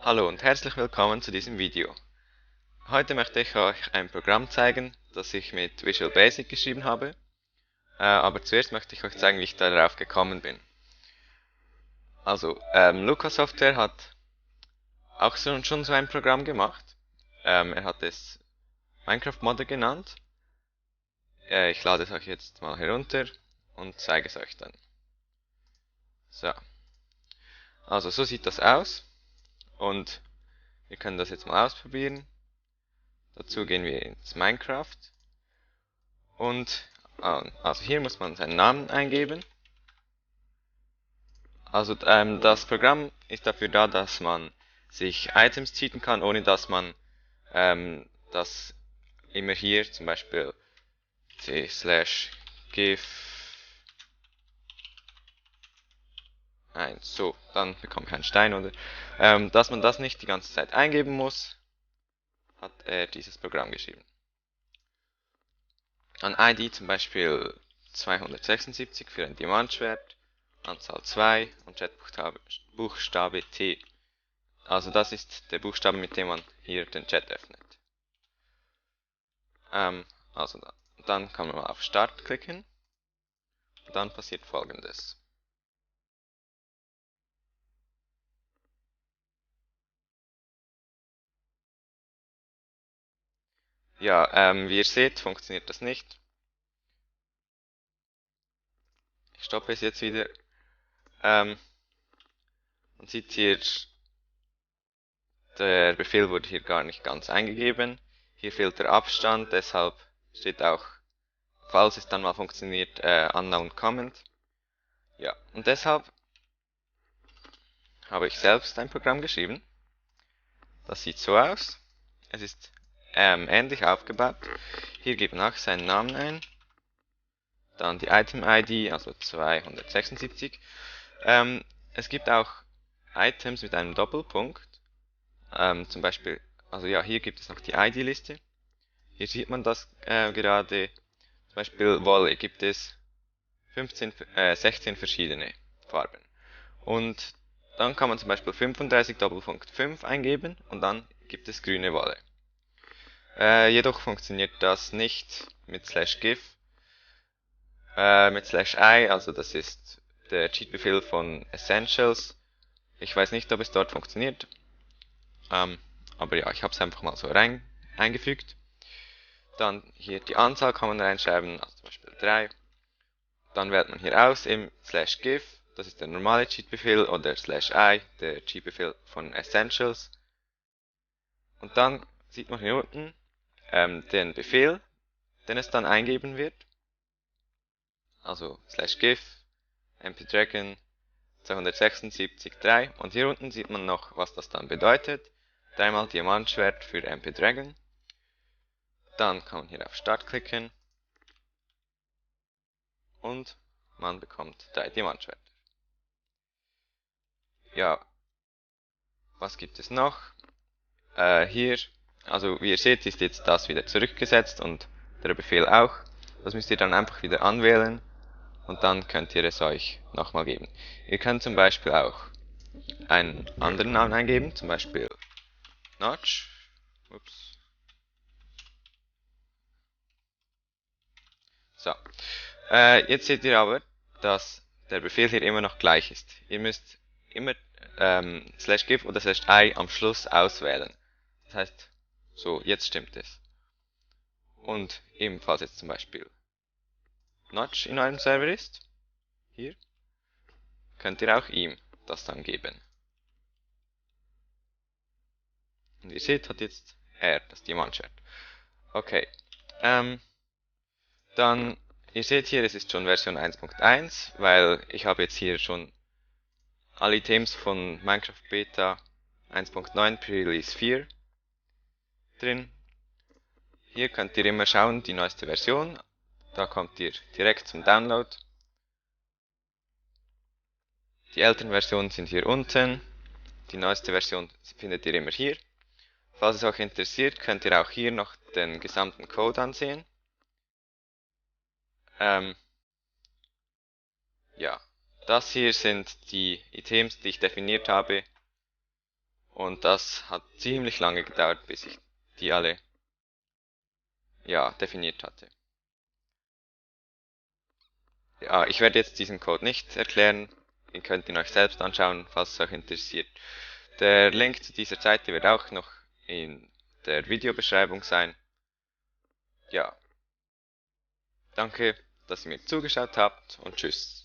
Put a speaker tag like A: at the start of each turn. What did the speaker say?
A: Hallo und herzlich willkommen zu diesem Video. Heute möchte ich euch ein Programm zeigen, das ich mit Visual Basic geschrieben habe. Aber zuerst möchte ich euch zeigen, wie ich darauf gekommen bin. Also, Luca Software hat auch schon so ein Programm gemacht. Er hat es Minecraft Modder genannt. Ich lade es euch jetzt mal herunter und zeige es euch dann. So, also so sieht das aus. Und wir können das jetzt mal ausprobieren. Dazu gehen wir ins Minecraft. Und also hier muss man seinen Namen eingeben. Also das Programm ist dafür da, dass man sich Items cheaten kann, ohne dass man das immer hier zum Beispiel c/give 1, so, dann bekommt man einen Stein oder dass man das nicht die ganze Zeit eingeben muss, hat er dieses Programm geschrieben. An ID zum Beispiel 276 für ein Diamantschwert, Anzahl 2 und Chatbuchstabe T. Also das ist der Buchstabe, mit dem man hier den Chat öffnet. Also dann kann man mal auf Start klicken und dann passiert Folgendes. Ja, wie ihr seht, funktioniert das nicht. Ich stoppe es jetzt wieder. Man sieht hier, der Befehl wurde hier gar nicht ganz eingegeben. Hier fehlt der Abstand, deshalb steht auch, falls es dann mal funktioniert, Unknown Comment. Ja, und deshalb habe ich selbst ein Programm geschrieben. Das sieht so aus. Es ist ähnlich aufgebaut. Hier gibt man auch seinen Namen ein. Dann die Item-ID, also 276. Es gibt auch Items mit einem Doppelpunkt. Zum Beispiel, also ja, hier gibt es noch die ID-Liste. Hier sieht man das gerade. Zum Beispiel Wolle gibt es 16 verschiedene Farben. Und dann kann man zum Beispiel 35 Doppelpunkt 5 eingeben und dann gibt es grüne Wolle. Jedoch funktioniert das nicht mit /gif, mit /i, also das ist der Cheat-Befehl von Essentials. Ich weiß nicht, ob es dort funktioniert, aber ja, ich habe es einfach mal so eingefügt. Dann hier die Anzahl kann man reinschreiben, also zum Beispiel 3. Dann wählt man hier aus im /gif, das ist der normale Cheat-Befehl, oder /i, der Cheat-Befehl von Essentials. Und dann sieht man hier unten den Befehl, den es dann eingeben wird. Also /gif, mpdragon 276.3 und hier unten sieht man noch, was das dann bedeutet. Dreimal Diamantschwert für mpdragon. Dann kann man hier auf Start klicken und man bekommt 3 Diamantschwerter. Ja, was gibt es noch? Hier, also wie ihr seht, ist jetzt das wieder zurückgesetzt und der Befehl auch. Das müsst ihr dann einfach wieder anwählen und dann könnt ihr es euch nochmal geben. Ihr könnt zum Beispiel auch einen anderen Namen eingeben, zum Beispiel Notch. Ups. So. Jetzt seht ihr aber, dass der Befehl hier immer noch gleich ist. Ihr müsst immer /gif oder /i am Schluss auswählen. Das heißt, so, jetzt stimmt es. Und ebenfalls jetzt zum Beispiel Notch in eurem Server ist, hier, könnt ihr auch ihm das dann geben. Und ihr seht, hat jetzt er das Diamantschwert. Okay, dann, ihr seht hier, es ist schon Version 1.1, weil ich habe jetzt hier schon alle Items von Minecraft Beta 1.9 Pre-Release 4 drin. Hier könnt ihr immer schauen, die neueste Version. Da kommt ihr direkt zum Download. Die älteren Versionen sind hier unten. Die neueste Version findet ihr immer hier. Falls es euch interessiert, könnt ihr auch hier noch den gesamten Code ansehen. Ja, das hier sind die Items, die ich definiert habe. Und das hat ziemlich lange gedauert, bis ich die alle definiert hatte. Ja, ich werde jetzt diesen Code nicht erklären. Den könnt ihr euch selbst anschauen, falls es euch interessiert. Der Link zu dieser Seite wird auch noch in der Videobeschreibung sein. Ja, danke, dass ihr mir zugeschaut habt und tschüss.